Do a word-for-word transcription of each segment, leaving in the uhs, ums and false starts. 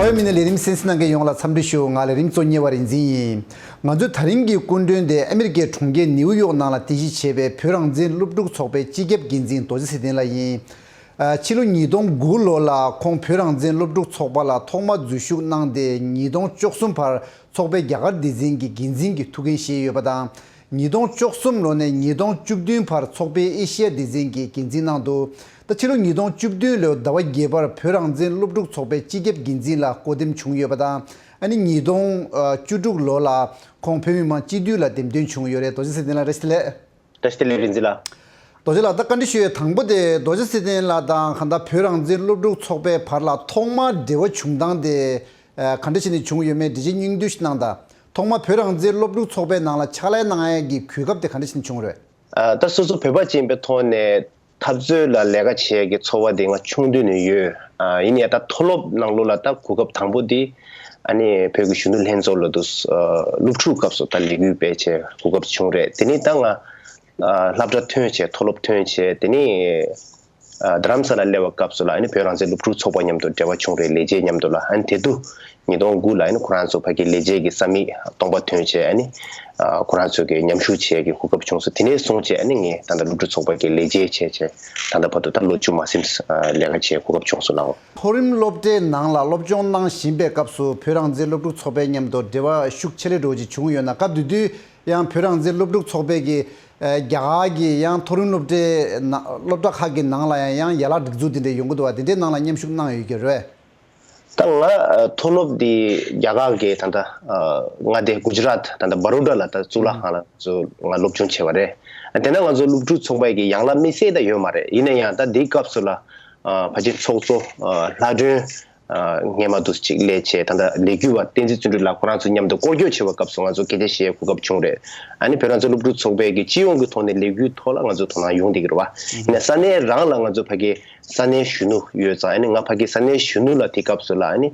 བོད་མི་ནས་ལས་རིམ་གསན་གཟིགས་གནང་མཁན་ཡོངས་ལ་འཚམས་འདྲི་ཞུ། ང་ལས་རིམ་གཙོ་གཉེར་བ་རིག་འཛིན་ཡིན། ང་ཚོའི་ད་རིང་གི་སྐུ་མགྲོན་དེ་ཨ་མི་རི་ཀའི་གྲོང་ཁྱེར་ནིའུ་ཡོག་ནང་ལ་རྟེན་གཞི་བྱས་པའི་བོད་རང་བཙན་སློབ་ཕྲུག་ཚོགས་པའི་སྤྱི་ཁྱབ་འགན་འཛིན་རྡོ་རྗེ་ཚེ་བརྟན་ལགས་ཡིན། ཨ། ཕྱི་ལོ་ཉིས་སྟོང་དགུ་ལོ་ལ་ཁོང་བོད་རང་བཙན་སློབ་ཕྲུག་ཚོགས་པ་ལ་ཐོག་མ་འཛུལ་ཞུགས་གནང་སྟེ། ཉིས་སྟོང་བཅུ་གསུམ་བར་ཚོགས་པའི་རྒྱ་གར་སྡེ་ཚན་གྱི་འགན་འཛིན་གྱི་ཐུགས་འགན་བཞེས་ཡོད་པ་དང་། ཉིས་སྟོང་བཅུ་གསུམ་ལོ་ནས་ཉིས་སྟོང་བཅུ་བདུན་བར་ཚོགས་པའི་ཨེ་ཤི་ཡ་སྡེ་ཚན་གྱི་འགན་འཛིན་གནང་འདུག་ད་ཕྱི་ལོ་ཉིས་སྟོང་བཅུ་བདུན་ལོའི་ཟླ་བ་བརྒྱད་པར་བོད་རང་བཙན་སློབ་ཕྲུག་ཚོགས་པའི་སྤྱི་ཁྱབ་འགན་འཛིན་ལ་བསྐོ་འདེམས་བྱུང་ཡོད་པ་དང་། ཨ་ནི་ཉིས་སྟོང་བཅུ་དྲུག་ལོ་ལ་ཁོང་བོད་མི་མང་སྤྱི་འཐུས་ལ་འདེམས་ཐོན་བྱུང་ཡོད་རེད། རྡོ་རྗེ་ཚེ་བརྟན་ལགས། བཀྲ་ཤིས་བདེ་ལེགས། བཀྲ་ཤིས་བདེ་ལེགས་རིག་འཛིན་ལགས། རྡོ་རྗེ་ལགས། ད་བཀའ་འདྲི་ཞུ་ཡས་དང་པོ་དེ། རྡོ་རྗེ་ཚེ་བརྟན་ལགས་དང་གང་ལྟར་བོད་རང་བཙན་སློབ་ཕྲུག་ཚོགས་པའི་བར་ལ་ཐོག་མར་འབྲེལ་བ་བྱུང་སྟངས་དེ། ཨ། ག་འདྲ་བྱས་ནས་བྱུང་ཡོད་མེད་འགྲེལ་བཤད་སྙིང་བསྡུས་ཤིག་གནང་དང་། ཐོག་མར་བོད་རང་བཙན་སློབ་ཕྲུག་ཚོགས་པའི་ནང་ལ་ཕྱག་ལས་གནང་ཡས་ཀྱི་གོ་སྐབས་དེ་ག་འདྲ་བྱས་ནས་བྱུང་རེད། ཨ། ད་སོ་སོ་བོད་པ་ཅིག་ཡིན་པའི་ཐོག་ནས་འཐབ་རྩོད་ལ་ལས་ཀ་བྱེད་ཡས་ཀྱི་ཚོར་བ་དེ་ང་ཆུང་དུས་ནས་ཡོད། ཨ། ཡིན་ཡང་ད་མཐོ་སློབ་ནང་ལོགས་ལ་ད་གོ་སྐབས་དང་པོ་དེ་ཨ་ནི་བོད་ཀྱི་གཞོན་ནུ་ལྷན་ཚོགས་ལ་དུ། ཨ། སློབ་ཕྲུག་སྐབས་སུ་ད་ལས་འགུལ་སྤེལ་བྱས་གོ་སྐབས་བྱུང་རེད། དེ་ནས་ད་ང་ཨ། སློབ་གྲྭ་ཐོན་བྱས། མཐོ་སློབ་ཐོན་བྱས། དེ་ནས་ཨ། རྡ་རམ་ས་ལ་སླེབས་པའི་སྐབས་སུ་ལ་ཨ་ནི་བོད་རང་བཙན་སློབ་ཕྲུག་ཚོགས་པ་མཉམ་དུ་འབྲེལ་བ་བྱུང་རེད། ལས་བྱེད་མཉམ་དུ་ལ། ཨ་ནི་དེ་དུས་ཉིས་སྟོང་དགུ་ལ་ཨ་ནི་ཁོ་རང་ཚོ་ཕ་གིའི་ལས་བྱེད་ཀྱི་ས་མིག་སྟོང་པ་ཐོན་བྱས། ཨ་ནི་ཨ། ཁོ་རང་ཚོ་གི་མཉམ་ཞུགས་བྱེད་ཀྱི་གོ་སྐབས་བྱུང་སོང་། དེ་ནས་བཟུང་བྱས་ཨ་ནི་ངས་ད་ལྟ་སློབ་ཕྲུག་ཚོགས་པ་གི་ལས་བྱེད་བྱས་བྱས་ད་ལྟ་བར་དུ་ད་ལོ་བཅུ་མ་ཟིན། ཨ། ལས་ཀ་བྱེད་གོ་སྐབས་བྱུང་སོང་ལགས། མཐོ་རིམ་སློབ་གྲྭའི་ནང་ལ་སློབ་སྦྱོང་གནང་བཞིན་པའི་སྐབས་སུ་བོད་རང་བཙན་སློབ་ཕྲུག་ཚོགས་པའི་མཉམ་དུ་འབྲེལ་བ་ཤུགས་ཆེ་ལེ་འགྲོ་ཅིག་བྱུང་ཡོད་ན། སྐབས་དེ་དུས་ཡང་བོད་རང་བཙན་སློབ་ཕྲུག་ཚོགས་པའི་གི། ཨ། རྒྱ་གར་གྱི་ཡང་མཐོ་རིམ་སློབ་གྲྭའི་ནང་། སློབ་གྲྭ་ཁག་གི་ནང་ལ་ཡང་ཡང་ཡན་ལག་སྒྲིག་འཛུགས་དེ་འདྲ་ཡོང་གི་འདུག་བ། དེ་འདྲའི་ནང་ལ་མཉམ་ཞུགས་གནང་ཡོད་ཀྱི་རེད། ད་ང་ཨ་མཐོ་སློབ་འདི་རྒྱ་གར་གྱི་ད་ལྟ་ཨ་མངའ་སྡེ་གུ་ཇི་རཱཏ། ད་ལྟ་བ་རོ་ཌ་ལ་ད་གཙུག་ལག་ཁང་ལ་ང་ཚོ་ང་སློབ་སྦྱོང་བྱས་པ་རེད། དེ་ན་ང་ཚོ་སློབ་ཕྲུག་ཚོགས་པ་གི་ཡང་ལ་དམིགས་བསལ་ད་ཡོད་མ་རེད། ཡིན་ན་ཡང་ད་འདིའི་སྐབས་སུ་ལ་ཨ་ཕལ་ཆེར་ཚོགས་གཙོ་ཨ་ལྷ་སྒྲོན་ཨ་སྔས་མ་དུ་ཅིག་སླེབས་བྱས། ད་ལྟ་ལས་འགུལ་བ་བསྟན་འཛིན་བརྩོན་འགྲུས་ལགས་ཁོ་རང་ཚོ་མཉམ་དུ་སྐོར་སྐྱོད་བྱེད་པའི་སྐབས་སུ་ང་ཚོ་སྐད་ཆ་བཤད་གོ་སྐབས་བྱུང་རེད། ཨ་ནི་བོད་རང་བཙན་སློབ་ཕྲུག་ཚོགས་པའི་གི་སྤྱི་ཡོངས་ཀྱི་ཐོག་ནས་ལས་འགུལ་ཐོག་ལ་ང་ཚོ་དོ་སྣང་ཡོང་བསྡད་ཀྱི་རེད་བ། ཡིན་ན་ས་གནས་རང་ལ་ང་ཚོ་ཕ་གི་ས་གནས་གཞོན་ནུ་ཡོད་ཙང་། ཨ་ནི་ང་ཕ་གི་ས་གནས་གཞོན་ནུ་ལ་དེ་སྐབས་སུ་ལ་ཨ་ནི་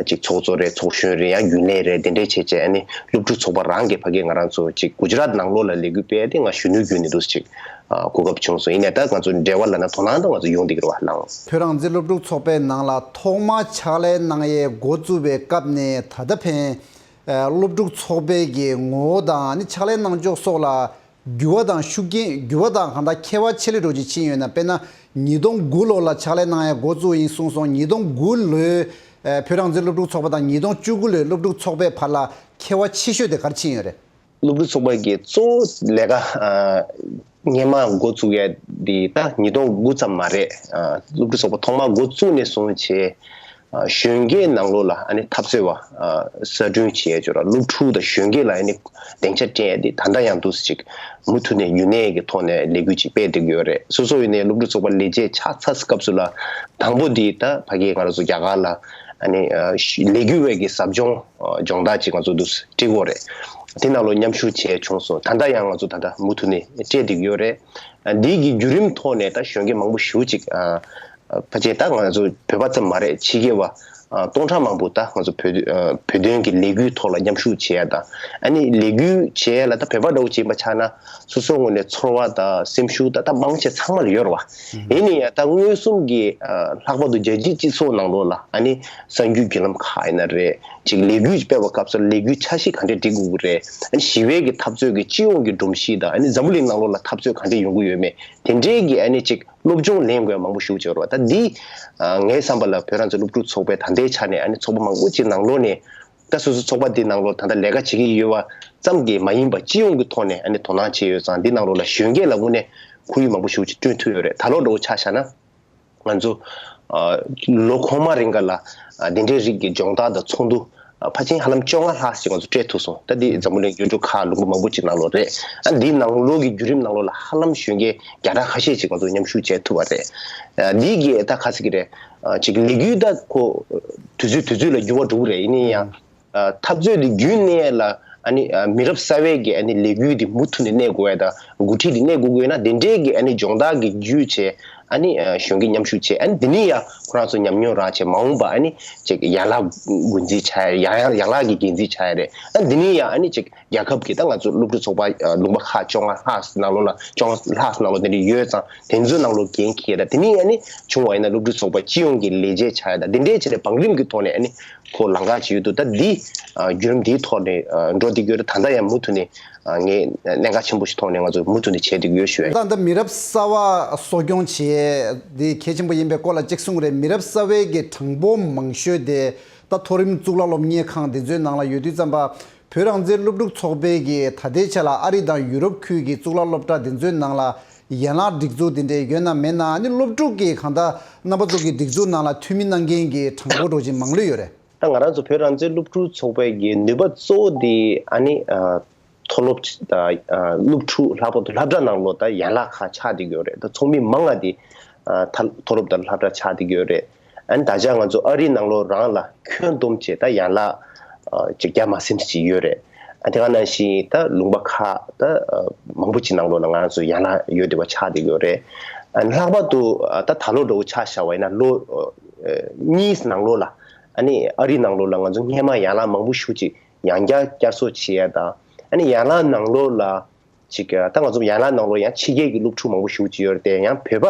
ཅིག་ཚོགས་གཙོ་རེད། ཚོགས་གཞོན་རེད། ཡང་རྒྱུན་ལས་རེད། དེ་འདྲས་བྱས་བྱས་ཨ་ནི་སློབ་ཕྲུག་ཚོགས་པ་རང་གིས་ཕ་གི་ང་རང་ཚོ་ཅིག་གུ་ཇི་རཱཏ་ནང་ལོགས་ལ་ལས་འགུལ་སྤེལ་ཏེ་ང་གཞོན་ནུའི་བརྒྱུད་ནས་འདུག་ཅིག་ཨ་གོ་སྐབས་བྱུང་སོང་། ཡིན་ནའི་ད་ང་ཚོ་འབྲེལ་བ་ལབ་ན་དོ་སྣང་ད་ང་ཚོ་ཡོང་བསྡད་ཀྱི་རེད་བ་ལགས། བོད་རང་བཙན་སློབ་ཕྲུག་ཚོགས་པའི་ནང་ལ་ཐོག་མར་ཕྱག་ལས་གནང་ཡས་འགོ་བཙུགས་པའི་སྐབས་ནས་ད་ལྟ་ཕན། ཨ་སློབ་ཕྲུག་ཚོགས་པའི་གི་ངོ་བོ་དང་ཨ་ནི་ཕྱག་ལས་གནང་ཕྱོགས་སོགས་ལ་འགྱུར་བ་དང་ཤུགས་རྐྱེན། འགྱུར་བ་དང་གང་ལྟར་ཁྱད་པར་ཆེ་ལེ་འགྲོ་ཅིག་ཕྱིན་ཡོད་ན། དཔེར་ན་ཉིས་སྟོང་དགུ་ལོ་ལ་ཕྱག་ལས་གནང་ཡས་འགོ་བཙུགས་ཡིན་གསུངས་སོང་། ཉིས་སྟོང་དགུ་ལོའི་ཨ་བོད་རང་བཙན་སློབ་ཕྲུག་ཚོགས་པ་དང་ཉིས་སྟོང་བཅུ་དགུ་ལོའི་སློབ་ཕྲུག་ཚོགས་པའི་བར་ལ་ཁྱད་པར་ཆེ་ཤོས་དེ་ག་རེ་ཕྱིན་ཡོད་རེད། སློབ་ཕྲུག་ཚོགས་པ་གི་གཙོ་བོ་ལས་ཀ་ཨ་སྔས་མ་འགོ་བཙུགས་ཡས་འདི་ད་ཉིས་སྟོང་དགུ་ཙམ་མ་རེད། ཨ་སློབ་ཕྲུག་ཚོགས་པ་ཐོག་མ་འགོ་བཙུགས་ནས་བཟུང་བྱས་ཨ་གཞོན་སྐྱེས་ནང་ལོགས་ལ་ཨ་ནི་འཐབ་རྩོད་པ་ཨ་གསར་སྐྲུན་བྱེད་ཡས་ཅིག་ལ། སློབ་ཕྲུག་དང་གཞོན་སྐྱེས་ལ་ཨ་ནི་སྡིངས་ཆ་སྤྲད་ཡས་འདི་ད་ལྟ་ཡང་འདུག་སེ་ཅིག་མུ་མཐུད་ནས་རྒྱུན་གནས་ཀྱི་ཐོག་ནས་ལས་འགུལ་ཅིག་སྤེལ་བསྡད་ཀྱི་ཡོད་རེད། སོ་སོ་ཡིན་ནའི་སློབ་ཕྲུག་ཚོགས་པ་ལས་བྱེད་ཆགས་ཚར་སྐབས་སུ་ལ་དང་པོ་འདི་ད་ཕ་གི་ང་རང་ཚོ་རྒྱ་གར་ལ་ཨ་ནི་ཨ་ལས་འགུལ་བའི་གི་ཟབ་སྦྱོང་ཨ་སྦྱོང་བརྡར་ཅིག་ང་ཚོ་འདུག་སེ་སྤྲད་ཀྱི་ཡོད་རེད། དེ་ནང་ལོགས་མཉམ་ཞུགས་བྱས་བྱུང་སོང་། ད་ལྟ་ཡང་ང་ཚོ་ད་ལྟ་མུ་མཐུད་ནས་སྤྲད་བསྡད་ཀྱི་ཡོད་རེད། ཨ་འདི་གི་བརྒྱུད་རིམ་ཐོག་ནས་ད་གཞོན་སྐྱེས་མང་པོ་ཞེ་པོ་ཅིག་ཨ་ཨ་ཕལ་ཆེར་ད་ང་ཚོ་བོད་པ་ཙམ་མ་རེད། ཕྱི་རྒྱལ་བ་ཨ་སྟོང་ཕྲག་མང་པོ་ད་ང་ཚོ་བོད་ཨ་བོད་དོན་གྱི་ལས་འགུལ་ཐོག་ལ་མཉམ་ཞུགས་བྱེད་ཡ་དང་། ཨ་ནི་ལས་འགུལ་བྱེད་ཡ་ལ་ད་བོད་པ་འདྲ་བོ་ཅིག་ཡིན་པ་ཆགས་ན་སོ་སོའི་ངོས་ནས་ཚོར་བ་དང་སེམས་ཤུགས་ད་ད་མང་ཆེ་ཚང་མ་ལ་ཡོད་རེད་བ། ཡིན་ནའི་ཡང་ད་མངོན་སུམ་གྱི་ཨ་ལྷག་པར་དུ་རྒྱལ་སྤྱིའི་སྤྱི་ཚོགས་ནང་ལོགས་ལ་ཨ་ནི་གསར་འགྱུར་བརྒྱུད་ལམ་ཁག་ཡིན་ན་རེད། ཅིག་ལས་འགུལ་སྤེལ་བའི་སྐབས་སུ་ལས་འགུལ་འཆར་གཞི་ག་འདྲས་སྒྲིག་དགོས་ཀྱི་རེད། ཨ་ནི་ཞི་བའི་གི་འཐབ་རྩོད་ཀྱི་སྤྱི་ཡོངས་ཀྱི་སྒྲོམ་གཞི་དང་། ཨ་ནི་འཛམ་བུ་གླིང་ནང་ལོགས་ལ་འཐབ་རྩོད་ག་འདྲས་ཡོང་གི་ཡོད་མེད་དེ་འདྲའི་གི་ཨ་ནི་ཅིག་སློབ་སྦྱོང་ལེན་དགོས་ཡ་མང་པོ་ཞེ་པོ་ཅིག་ཡོད་རེད་བ། ད་འདི་ཨ་ངའི་བསམ་པ་ལ་བོད་རང་བཙན་སློབ་ཕྲུག་ཚོགས་པའི་ད་ལྟའི་ཆ་ནས་ཨ་ནི་ཚོགས་པ་མང་པོ་ཅིག་ནང་ལོགས་ནས། ད་སོ་སོ་ཚོགས་པ་འདི་ནང་ལོགས་ད་ལྟ་ལས་ཀ་བྱེད་ཀྱི་ཡོད་པ་ཙམ་གྱིས་མ་ཡིན་པ་སྤྱི་ཡོངས་ཀྱི་ཐོག་ནས་ཨ་ནི་དོ་སྣང་བྱས་ཡོད་ཙང་། འདི་ནང་ལོགས་ལ་གཞོན་སྐྱེས་ལ་དངོས་གནས་ཁོར་ཡུག་མང་པོ་ཞེ་པོ་ཅིག་བསྐྲུན་ཐུབ་ཡོད་རེད། ད་ལོ་འདྲ་བོ་ཆ་བཞག་ན་ང་ཚོ་ཨ་ལོ་གོང་མ་རིང་ག་ལ་ཨ་འདི་འདྲའི་རིགས་ཀྱི་སྦྱོང་བརྡར་དང་ཚོགས་འདུ་ཨ་ཕལ་ཆེར་ཧ་ལམ་བཅོ་ལྔ་ལྷག་ཅིག་ང་ཚོ་སྤྲད་ཐུབ་སོང་། ད་འདི་འཛམ་བུ་གླིང་ཡུལ་གྲུ་ཁག་ལུང་པ་མང་པོ་ཅིག་ནང་ལོགས་རེད། ཨ་འདི་ནང་ལོགས་ཀྱི་བརྒྱུད་རིམ་ནང་ལོགས་ལ་ཧ་ལམ་གཞོན་སྐྱེས་བརྒྱ་ཕྲག་ཁ་ཤས་ཅིག་ང་ཚོ་མཉམ་ཞུགས་བྱས་ཐུབ་པ་རེད། ཨ་འདི་གི་ད་ག་ཟེར་གྱི་རེད། ཨ་ཅིག་ལས་འགུལ་ད་ཁོ་དུས་ཚོད་དུས་ཚོད་ལ་འགྱུར་བ་འགྲོ་གི་རེད། ཡིན་ན་ཡང་ཨ་འཐབ་རྩོད་དེ་རྒྱུན་གནས་ལ་ཨ་ནི་ཨ་མི་རབས་གསར་བའི་གི་ཨ་ནི་ལས་འགུལ་དེ་མུ་མཐུད་ནས་གནས་དགོས་ཡ་དང་། འགོ་ཁྲིད་དེ་གནས་དགོས་ཀྱི་ཡོད་ན་དེ་འདྲའི་གི་ཨ་ནི་སྦྱོང་བརྡར་གི་བརྒྱུད་བྱས། ཨ་ནི་ཨ་གཞོན་སྐྱེས་མཉམ་ཞུགས་བྱས། ཨ་ནི་དེ་ནས་ཡང་ཁོ་རང་ཚོ་ཉམས་མྱོང་རག་བྱས། མ་འོངས་པ་ཨ་ནི་ཅིག་ཡན་ལག་འགོ་འཛིན་ཆགས་ཡ། ཡང་ཡང་ཡན་ལག་གི་འགན་འཛིན་ཆགས་ཡ་རེད། ཨ་ནི་དེ་ནས་ཡང་ཨ་ནི་ཅིག་རྒྱལ་ཁབ་ཀྱི་ད་ང་ཚོ་སློབ་ཕྲུག་ཚོགས་པ་ཨ་ལུང་པ་ཁག་བཅོ་ལྔ་ལྷག་ནང་ལོགས་ལ། བཅོ་ལྔ་ལྷག་ནང་ལོགས་དེ་འདྲ་ཡོད་ཙང་། དེ་ཚོའི་ནང་ལོགས་འགན་འཁྱེར་ཡ་དང་། དེ་ནས་ཨ་ནི་བྱུང་བ་ཡིན་ན་སློབ་ཕྲུག་ཚོགས་པ་སྤྱི་ཡོངས་ཀྱི་ལས་བྱེད་ཆགས་ཡ་དང་། དེ་འདྲའི་བྱས་ནས་བང་རིམ་གྱི་ཐོག་ནས་ཨ་ནི་ ཁོ་ལམ་ཁ་ཅིག་ཡོད་འདུག་ད་འདི་ཨ་བརྒྱུད་རིམ་འདིའི་ཐོག་ནས་ཨ་འགྲོ་བསྡད་ཀྱི་ཡོད་རེད། ད་ལྟ་ཡང་མུ་མཐུད་ནས་ཨ་ངས་གནད་འགག་ཆེན་པོ་ཞིག་མཐོང་ནས་ང་ཚོ་མུ་མཐུད་ནས་བྱས་བསྡད་ཀྱི་ཡོད་ཞུ་ཡ་ཡིན། ད་ད་མི་རབས་གསར་བ་གསོ་སྐྱོང་བྱེད་ཡས་འདི་གལ་ཆེན་པོ་ཡིན་པའི་སྐོར་ལ་གཅིག་གསུངས་རེད། མི་རབས་གསར་བའི་གི་གྲངས་འབོར་མང་ཤོས་དེ་ད་མཐོ་རིམ་གཙུག་ལག་སློབ་གཉེར་ཁང་འདི་ཚོའི་ནང་ལ་ཡོད་དུས་ཙམ་པ། བོད་རང་བཙན་སློབ་ཕྲུག་ཚོགས་པའི་གི་ད་ལྟའི་ཆ་ལ་ཨ་རི་དང་ཡུ་རོབ་ཁུལ་གྱི་གཙུག་ལག་སློབ་གྲྭ་འདི་ཚོའི་ནང་ལ་ཡན་ལག་སྒྲིག་འཛུགས་འདི་འདྲའི་ཡོད་ན་མེད་ན། ཨ་ནི་སློབ་ཕྲུག་གི་གང་ལྟར་རྣམ་པ་ཚོ་གི་སྒྲིག་འཛུགས་ནང་ལ་འཐུས་མི་གནང་མཁན་གྱི་གྲངས་འབོར་འདྲ་ཅིག་མང་ལོས་ཡོད་རེད། ད་ང་རང་ཚོ་བོད་རང་བཙན་སློབ་ཕྲུག་ཚོགས་པའི་གི་ནུས་པ་གཙོ་བོ་དེ་ཨ་ནི་ཨ་མཐོ་སློབ་ཨ་སློབ་ཕྲུག་ལྷག་པར་དུ་སློབ་གྲྭ་ནང་ལོགས་ད་ཡན་ལག་ཁག་ཆགས་བསྡད་ཡོད་རེད། ད་ཚོགས་མི་མང་ང་དེ་ཨ་མཐོ་སློབ་དང་སློབ་གྲྭ་ཆགས་བསྡད་ཡོད་རེད། ཨ་ནི་ད་ཆ་ང་ཚོ་ཨ་རིའི་ནང་ལོགས་རང་ལ་ཁྱོན་བསྡོམས་བྱས་ད་ཡན་ལག་ཨ་ཅིག་བརྒྱ་མ་ཟིན་ཞིག་ཡོད་རེད། ཨ་དེ་ག་ནང་བཞིན་ད་ལུང་པ་ཁག་ད་ཨ་མང་པོ་ཅིག་ནང་ལོགས་ལ་ང་ཚོ་ཡན་ལག་ཡོད་བསྡད་པ་ཆགས་བསྡད་ཡོད་རེད། ཨ་ནི་ལྷག་པར་དུ་ཨ་ད་ད་ལོ་འདྲ་བོ་ཆ་བཞག་པ་ཡིན་ན་ལོ་ཨ་གཉིས་ནང་ལོགས་ལ་ཨ་ནི་ཨ་རིའི་ནང་ལོགས་ལ་ང་ཚོ་སྔས་མ་ཡན་ལག་མང་པོ་ཞེ་པོ་ཅིག་ཡང་བསྐྱར་བསྐྱར་གསོ་བྱེད་ཡ་དང་། ཨ་ནི་ཡན་ལག་ནང་ལོགས་ལ་ཅིག་ད་ང་ཚོ་ཡན་ལག་ནང་ལོགས་ཡང་ཕྱི་རྒྱལ་གྱི་སློབ་ཕྲུག་མང་པོ་ཞེ་པོ་ཅིག་ཡོད་རེད་དེ། ཡང་བོད་པ་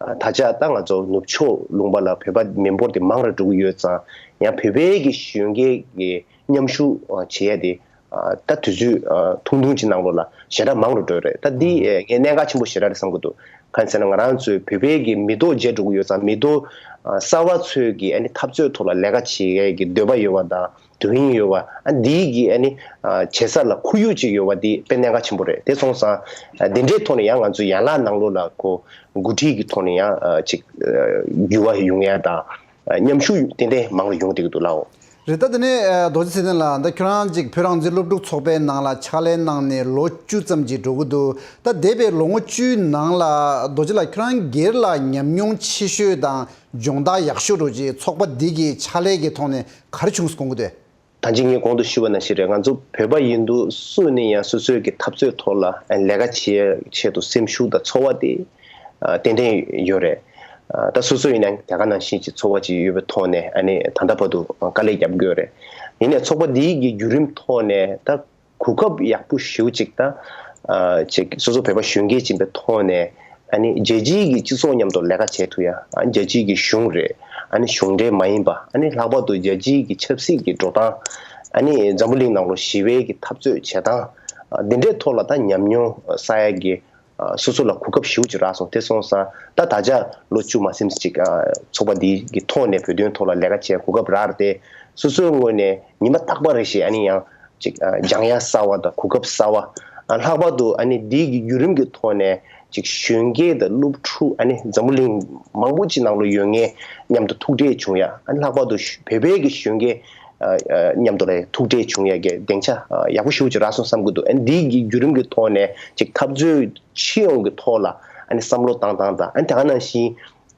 ཨ་ད་ཆ་ད་ང་ཚོ་ནུབ་ཕྱོགས་ལུང་པ་ལ་བོད་པ་མི་འབོར་དེ་མང་རུ་འགྲོ་གི་ཡོད་ཙང་། ཡང་བོད་པའི་གི་གཞོན་སྐྱེས་ཀྱི་མཉམ་ཞུགས་ཨ་བྱེད་ཡ་དེ་ཨ་ད་དུས་ཚོད་ཨ་ཐུང་ཐུང་ཅིག་ནང་ལོགས་ལ་ཞེ་དྲག་མང་རུ་འགྲོ་ཡ་རེད། ད་འདི་ཨ་ངས་གནད་འགག་ཆེན་པོ་ཞེ་དྲག་རེད་བསམ་གྱི་འདུག་གང་ཡིན་ཟེར་ན་ང་རང་ཚོའི་བོད་པའི་གི་མི་ཐོག་བརྗེ་འགྲོ་གི་ཡོད་ཙང་། མི་ཐོག་ཨ་གསར་བ་ཚོས་གི་ཨ་ནི་འཐབ་རྩོད་ཐོག་ལ་ལས་ཀ་བྱེད་ཡས་ཀྱི་འདོད་པ་ཡོད་པ་དང་། དོན་སྙིང་ཡོད་པ། ཨ་འདིའི་གི་ཨ་ནི་ཨ་བྱེད་ས་ལ་ཁོར་ཡུག་ཅིག་ཡོད་པ་འདི་དཔེ་གནད་འགག་ཆེན་པོ་རེད། དེ་སོང་ཙང་ཨ་འདི་འདྲའི་ཐོག་ནས་ཡང་ང་ཚོའི་ཡན་ལག་ནང་ལོགས་ལ་ཁོ་འགོ་ཁྲིད་ཀྱི་ཐོག་ནས་ཡང་ཨ་ཅིག་ཨ་འགྱུར་བ་ཡོང་ཡ་དང་། ཨ་མཉམ་ཞུགས་ཏན་ཏན་མང་རུ་ཡོང་བསྡད་ཀྱི་འདུག་ལགས། རེད། ད་དེ་ནས་ཨ་རྡོ་རྗེ་ཚེ་བརྟན་ལགས། ད་ཁྱོད་རང་ཅིག་བོད་རང་བཙན་སློབ་ཕྲུག་ཚོགས་པའི་ནང་ལ་ཕྱག་ལས་གནང་ནས་ལོ་བཅུ་ཙམ་ཅིག་འགྲོ་གི་འདུག་ད་འདས་པའི་ལོ་ངོ་བཅུའི་ནང་ལ་རྡོ་རྗེ་ལགས་ཁྱོད་རང་སྒེར་ལ་ཉམས་མྱོང་ཆེ་ཤོས་དང་སྦྱོང་བརྡར་ཡག་ཤོས་འདྲ་ཅིག་ཚོགས་པ་འདི་གི་ཕྱག་ལས་ཀྱི་ཐོག་ནས་ག་རེ་བྱུང་སོང་དགོངས་ཀྱི་འདུག་ད་གིན་ངས་གོང་དུ་ཞུས་པ་ནང་བཞིན་རེད། ང་ཚོ་བོད་པ་ཡིན་དུས་སུ་ནས་ཡང་སོ་སོའི་གི་འཐབ་རྩོད་ཐོག་ལ་ལས་ཀ་བྱེད་ཆེད་དུ་སེམས་ཤུགས་དང་ཚོར་བ་དེ་ཨ་ཏན་ཏན་ཡོད་རེད། ཨ་ད་སོ་སོ་ཡིན་ན་དེ་ག་ནང་བཞིན་གྱི་ཚོར་བ་ཅིག་ཡོད་པའི་ཐོག་ནས་ཨ་ནི་ད་ལྟ་བར་དུ་དཀའ་ལས་རྒྱབ་དགོས་རེད། ཡིན་ནའི་ཚོགས་པ་འདིའི་གི་བརྒྱུད་རིམ་ཐོག་ནས་ད་གོ་སྐབས་ཡག་པོ་ཞེ་པོ་ཅིག་ད་ཨ་ཅིག་སོ་སོ་བོད་པ་གཞོན་སྐྱེས་ཅིག་ཡིན་པའི་ཐོག་ནས་ཨ་ནི་རྒྱལ་སྤྱིའི་གི་སྤྱི་ཚོགས་མཉམ་དུ་ལས་ཀ་བྱེད་ཐུབ་ཡ། ཨ་རྒྱལ་སྤྱིའི་གི་གཞུང་རེད། ཨ་ནི་གཞུང་འབྲེལ་མ་ཡིན་པ། ཨ་ནི་ལྷག་པར་དུ་རྒྱལ་སྤྱིའི་གི་ཆབ་སྲིད་ཀྱི་འགྲོ་སྟངས། ཨ་ནི་འཛམ་བུ་གླིང་ནང་ལོགས་ཞི་བའི་གི་འཐབ་རྩོད་བྱེད་སྟངས། ཨ་འདི་འདྲའི་ཐོག་ལ་ད་ཉམས་མྱོང་བསགས་ཡ་གི་ཨ་སོ་སོ་ལ་གོ་སྐབས་ཞེ་པོ་ཅིག་རག་སོང་། དེ་སོང་ཙང་ད་ད་ཆ་ལོ་བཅུ་མ་ཟིན་ཙམ་ཅིག་ཨ་ཚོགས་པ་འདི་གི་ཐོག་ནས་བོད་དོན་ཐོག་ལ་ལས་ཀ་བྱེད་གོ་སྐབས་རག་རེད་དེ། སོ་སོའི་ངོས་ནས་ཉི་མ་རྟག་པ་རེ་བཞིན་ཨ་ནི་ཡང་ཅིག་ཨ་སྦྱང་ཡ་གསར་བ་དང་གོ་སྐབས་གསར་བ། ཨ་ལྷག་པར་དུ་ཨ་ནི་འདི་གི་བརྒྱུད་རིམ་གྱི་ཐོག་ནས་ཅིག་གཞོན་སྐྱེས་དང་སློབ་ཕྲུག་ཨ་ནི་འཛམ་བུ་གླིང་མང་པོ་ཅིག་ནང་ལོགས་ཡོད་མཁན་མཉམ་དུ་ཐུག་འཕྲད་བྱུང་ཡ། ཨ་ནི་ལྷག་པར་དུ་བོད་པའི་གི་གཞོན་སྐྱེས་ཨ་ཨ་མཉམ་དུ་ལ་ཐུག་འཕྲད་བྱུང་ཡ་གི་སྡིངས་ཆ་ཨ་ཡག་པོ་ཞེ་པོ་ཅིག་རག་སོང་བསམ་གྱི་འདུག་ཨ་ནི་འདི་གི་བརྒྱུད་རིམ་གྱི་ཐོག་ནས་ཅིག་འཐབ་རྩོད་སྤྱི་ཡོངས་ཀྱི་ཐོག་ལ་ཨ་ནི་བསམ་བློ་བཏང་སྟངས་དང་། ཨ་ནི་དེ་ག་ནང་བཞིན་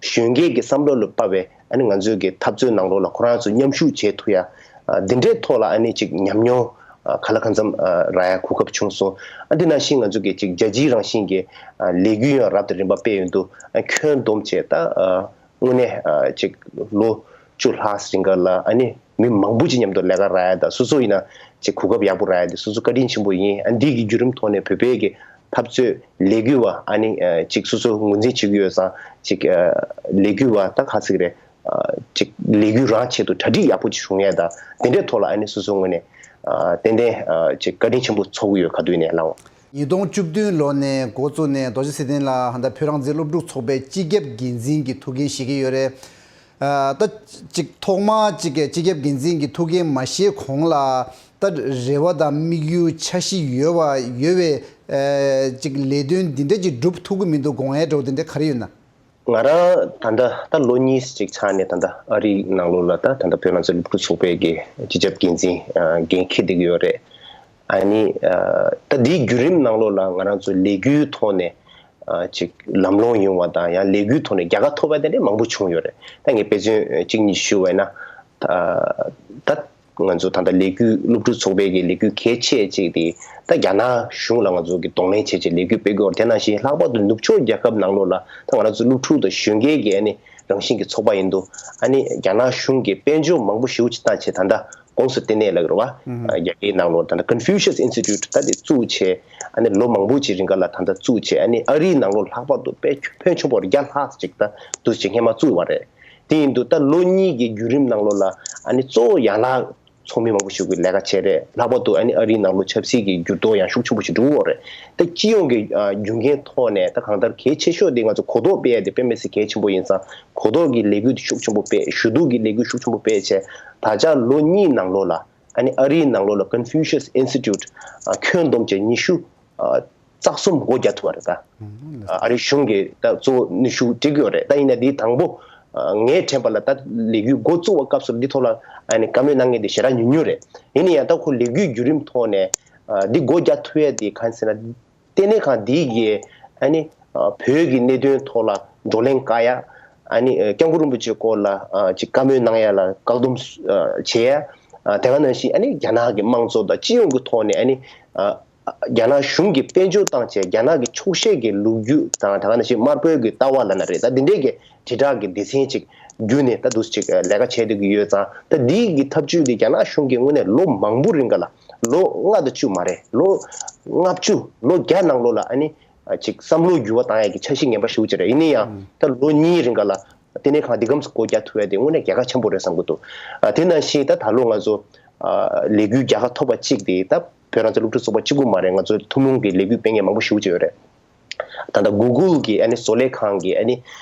གཞོན་སྐྱེས་ཀྱི་བསམ་བློ་ལ་དཔག་པའི་ཨ་ནི་ང་ཚོའི་གི་འཐབ་རྩོད་ནང་ལོགས་ལ་ཁོ་རང་ཚོ་མཉམ་ཞུགས་བྱེད་ཐུབ་ཡ། ཨ་འདི་འདྲའི་ཐོག་ལ་ཨ་ནི་ཅིག་ཉམས་མྱོང་ཨ་ག་ལ་གང་འཚམ་ཨ་རག་ཡ་གོ་སྐབས་བྱུང་སོང་། ཨ་འདི་ནང་བཞིན་ང་ཚོ་གི་ཅིག་རྒྱལ་སྤྱིའི་རང་བཞིན་གྱི་ཨ་ལས་འགུལ་ཡང་རབ་དང་རིམ་པ་སྤེལ་ཡོང་དུས། ཨ་ཁྱོན་བསྡོམས་བྱས་ད་ཨ་དངོས་གནས་ཨ་ཅིག་ལོ་བཅུ་ལྷག་རིང་ག་ལ་ཨ་ནི་མི་མང་པོ་ཅིག་མཉམ་དུ་ལས་ཀ་རག་ཡ་དང་། སོ་སོ་ཡིན་ན་ཅིག་གོ་སྐབས་ཡག་པོ་རག་ཡ་དེ་སོ་སོ་བཀའ་དྲིན་ཆེན་པོ་ཡིན། ཨ་འདི་གི་བརྒྱུད་རིམ་ཐོག་ནས་བོད་པའི་གི་འཐབ་རྩོད་ལས་འགུལ་བ་ཨ་ནི་ཨ་ཅིག་སོ་སོ་ངོས་འཛིན་བྱེད་ཀྱི་ཡོད་ཙང་། ཅིག་ཨ་ལས་འགུལ་བ་ད་ག་ཟེར་གི་རེད། ཨ་ཅིག་ལས་འགུལ་རང་ཆེད་དུ་གྲ་སྒྲིག་ཡག་པོ་ཅིག་བྱུང་ཡ་དང་། དེ་འདྲའི་ཐོག་ལ་ཨ་ནི་སོ་སོའི་ངོས་ནས་ཨ་ཏན་ཏན་ཨ་ཅིག་བཀའ་དྲིན་ཆེན་པོ་ཚོར་གྱི་ཡོད། ག་དུས་ནས་ལགས། ཉིས་སྟོང་བཅུ་བདུན་ལོ་ནས་འགོ་བཙུགས་ནས་རྡོ་རྗེ་ཚེ་བརྟན་ལགས་ད་ལྟ་བོད་རང་བཙན་སློབ་ཕྲུག་ཚོགས་པའི་སྤྱི་ཁྱབ་འགན་འཛིན་གྱི་ཐུགས་འགན་བཞེས་ཀྱི་ཡོད་རེད། ཨ་ད་ཅིག་ཐོག་མ་ཅིག་སྤྱི་ཁྱབ་འགན་འཛིན་གྱི་ཐུགས་འགན་མ་བཞེས་གོང་ལ་ད་རེ་བ་དང་དམིགས་ཡུལ་འཆར་གཞི་ཡོད་པ་ཡོད་པའི་ཨ་ཅིག་ལས་དོན་འདི་འདྲ་ཅིག་སྒྲུབ་ཐུབ་ཀྱི་མི་འདུག་དགོངས་ཡ་འདྲ་བོ་དེ་འདྲ་ག་རེ་ཡོད་ན། ང་རང་ད་ལྟ་ད་ལོ་གཉིས་ཅིག་ཆགས་ནས་ད་ལྟ་ཨ་རིའི་ནང་ལོགས་ལ་ད་ད་ལྟ་བོད་རང་བཙན་སློབ་ཕྲུག་ཚོགས་པའི་གི་སྤྱི་ཁྱབ་འགན་འཛིན་ཨ་འགན་འཁྱེར་བསྡད་ཀྱི་ཡོད་རེད། ཨ་ནི་ཨ་ད་འདིའི་བརྒྱུད་རིམ་ནང་ལོགས་ལ་ང་རང་ཚོ་ལས་འགུལ་ཐོག་ནས་ཨ་ཅིག་ལམ་ལྷོང་ཡོང་བ་དང་། ཡང་ལས་འགུལ་ཐོག་ནས་རྒྱལ་ཁ་ཐོབ་པ་དེ་འདྲ་མང་པོ་བྱུང་ཡོད་རེད། ད་ངས་དཔེ་མཚོན་གཅིག་གཉིས་ཞུ་བ་ཡིན་ན། ད་ད་ང་ཚོ་ད་ལྟ་ལས་འགུལ་སློབ་ཕྲུག་ཚོགས་པའི་གི་ལས་འགུལ་གལ་ཆེ་གཅིག་དེ་ད་རྒྱ་ནག་གཞུང་ལ་ང་ཚོ་གི་གདོང་ལེན་བྱེད་ཆེད་ལས་འགུལ་སྤེལ་དགོས། དེ་ནང་བཞིན་ལྷག་པར་དུ་ནུབ་ཕྱོགས་རྒྱལ་ཁབ་ནང་ལོགས་ལ་ད་ང་རང་ཚོ་སློབ་ཕྲུག་དང་གཞོན་སྐྱེས་ཀྱི་ཨ་ནི་རང་བཞིན་གྱི་ཚོགས་པ་ཡིན་དུས། ཨ་ནི་རྒྱ་ནག་གཞུང་གིས་དཔལ་འབྱོར་མང་པོ་ཞེ་པོ་ཅིག་བཏང་བྱས་ད་ལྟ་ཀོང་སི་ལྟེ་གནས་ལབ་ཀྱི་རེད་བ། ཨ་རྒྱ་སྐད་ནང་ལོགས་ད་ལྟ་Confucius Institute ད་དེ་བཙུགས་བྱས། ཨ་ནི་ལོ་མང་པོ་ཅིག་རིང་ག་ལ་ད་ལྟ་བཙུགས་བྱས། ཨ་ནི་ཨ་རིའི་ནང་ལོགས་ལྷག་པར་དུ་དཔེ་ཕོན་ཆེན་པོ་བརྒྱ་ལྷག་ཅིག་ད་དུས་ཅིག་སྔས་མ་བཙུགས་པ་རེད། དེ་ཡིན་དུས་ད་ལོ་གཉིས་ཀྱི་བརྒྱུད་རིམ་ནང་ལོགས་ལ་ཨ་ནི་གཙོ་བོ་ཡན་ལག་ཚོགས་མི་མང་པོ་ཞིག་གིས་ལས་ཀ་བྱས་རེད། ལྷག་པར་དུ་ཨ་ནི་ཨ་རིའི་ནང་ལོགས་ཆབ་སྲིད་ཀྱི་འགྱུར་ལྡོག་ཡང་ཤུགས་ཆེན་པོ་ཞིག་འགྲོ་གི་ཡོད་རེད། ད་སྤྱི་ཡོངས་ཀྱི་ཨ་རྒྱུ་རྐྱེན་ཐོག་ནས་ད་གང་ལྟར་གལ་ཆེ་ཤོས་དེ་ང་ཚོ་གོ་རྟོགས་སྤེལ་ཡ་དེ་དཔེ་མི་སྲིད་གལ་ཆེན་པོ་ཡིན་ཙང་། གོ་རྟོགས་ཀྱི་ལས་འགུལ་དེ་ཤུགས་ཆེན་པོ་སྤེལ། ཞུ་གཏུག་གི་ལས་འགུལ་ཤུགས་ཆེན་པོ་སྤེལ་བྱས། ད་ཆ་ལོ་གཉིས་ནང་ལོགས་ལ་ཨ་ནི་ཨ་རིའི་ནང་ལོགས་ལ་Confucius Institute ཨ་ཁྱོན་བསྡོམས་བྱས་ཉི་ཤུ་ཨ་རྩ་གསུམ་སྒོ་རྒྱག་ཐུབ་པ་རེད་ད། ཨ་རིའི་གཞུང་གིས་ད་གཙོ་བོ་ནུས་ཤུགས་སྤྲད་ཀྱི་ཡོད་རེད། ད་ཡིན་ན་འདིའི་དང་པོ་ཨ་ངས་དྲན་པ་ལ་ད་ལས་འགུལ་འགོ་བཙུགས་པའི་སྐབས་སུ་འདི་ཐོག་ལ་ཨ་ནི་བཀའ་མོལ་གནང་མཁན་དེ་ཞེ་དྲག་ཉུང་ཉུང་རེད། ཡིན་ན་ཡང་ད་ཁོ་ལས་འགུལ་བརྒྱུད་རིམ་ཐོག་ནས་ཨ་འདི་སྒོ་རྒྱག་ཐུབ་ཡ་དེ་གང་ཟེར་ན། ལྟེ་གནས་ཁང་འདིའི་གི་ཨ་ནི་ཨ་བོད་ཀྱི་གནད་དོན་ཐོག་ལ་བགྲོ་གླེང་བཀའ་ཡ། ཨ་ནི་ཨ་སྐྱབས་མགོན་རིན་པོ་ཆེའི་སྐོར་ལ་ཨ་ཅིག་བཀའ་མོལ་གནང་ཡ་ལ་བཀག་སྡོམ་ཨ་བྱེད་ཡ། ཨ་དེ་ག་ནང་བཞིན་ཨ་ནི་རྒྱ་ནག་གི་དམངས་གཙོ་དང་སྤྱི་ཡོངས་ཀྱི་ཐོག་ནས་ཨ་ནི་ཨ་རྒྱ་ནག་གཞུང་གིས་དཔལ་འབྱོར་བཏང་བྱས་རྒྱ་ནག་གི་འཁྱོག་བཤད་ཀྱི་ལོ་རྒྱུས་དང་། དེ་ག་ནང་བཞིན་དམར་པོའི་གི་ལྟ་བ་ལབ་ན་རེད། ད་འདི་འདྲས་ཀྱི་དྲིལ་བསྒྲགས་ཀྱི་སྡེ་ཚན་ཅིག་བརྒྱུད་ནས་ད་འདུག་སེ་ཅིག་ལས་ཀ་བྱས་བསྡད་ཀྱི་ཡོད་ཙང་། ད་འདིའི་གི་ཐབས་ཇུས་འདི་རྒྱ་ནག་གཞུང་གིས་དངོས་གནས་ལོ་མང་པོ་རིང་ག་ལ། ལོ་ལྔ་དང་བཅུ་མ་རེད། ལོ་ལྔ་བཅུ་ལོ་བརྒྱ་ནང་ལོགས་ལ་ཨ་ནི་ཅིག་བསམ་བློ་འགྱུར་བ་བཏང་ཡ་གི་འཆར་གཞི་ངན་པ་ཞེ་པོ་ཅིག་རེད། ཡིན་ན་ཡང་ད་ལོ་གཉིས་རིང་ག་ལ་ལྟེ་གནས་ཁང་འདི་གམ་སྒོ་རྒྱག་ཐུབ་ཡ་དེ་དངོས་གནས་རྒྱལ་ཁ་ཆེན་པོ་རེད་བསམ་གྱི་འདུག་ཨ་དེ་ནང་བཞིན་ད་ད་ལོ་ང་ཚོ་ཨ་ལས་འགུལ་རྒྱལ་ཁ་ཐོབ་པ་གཅིག་དེ་ད་བོད་རང་བཙན་སློབ་ཕྲུག་ཚོགས་པ་གཅིག་པུ་མ་རེད། ང་ཚོའི་ཐུན་མོང་གི་ལས་འགུལ་སྤེལ་མཁན་མང་པོ་ཞེ་པོ་ཅིག་ཡོད་རེད། ད་ལྟ་གུ་གུལ་གྱི་ཨ་ནི་བཟོ་ལས་ཁང་གི་ཨ་ནི་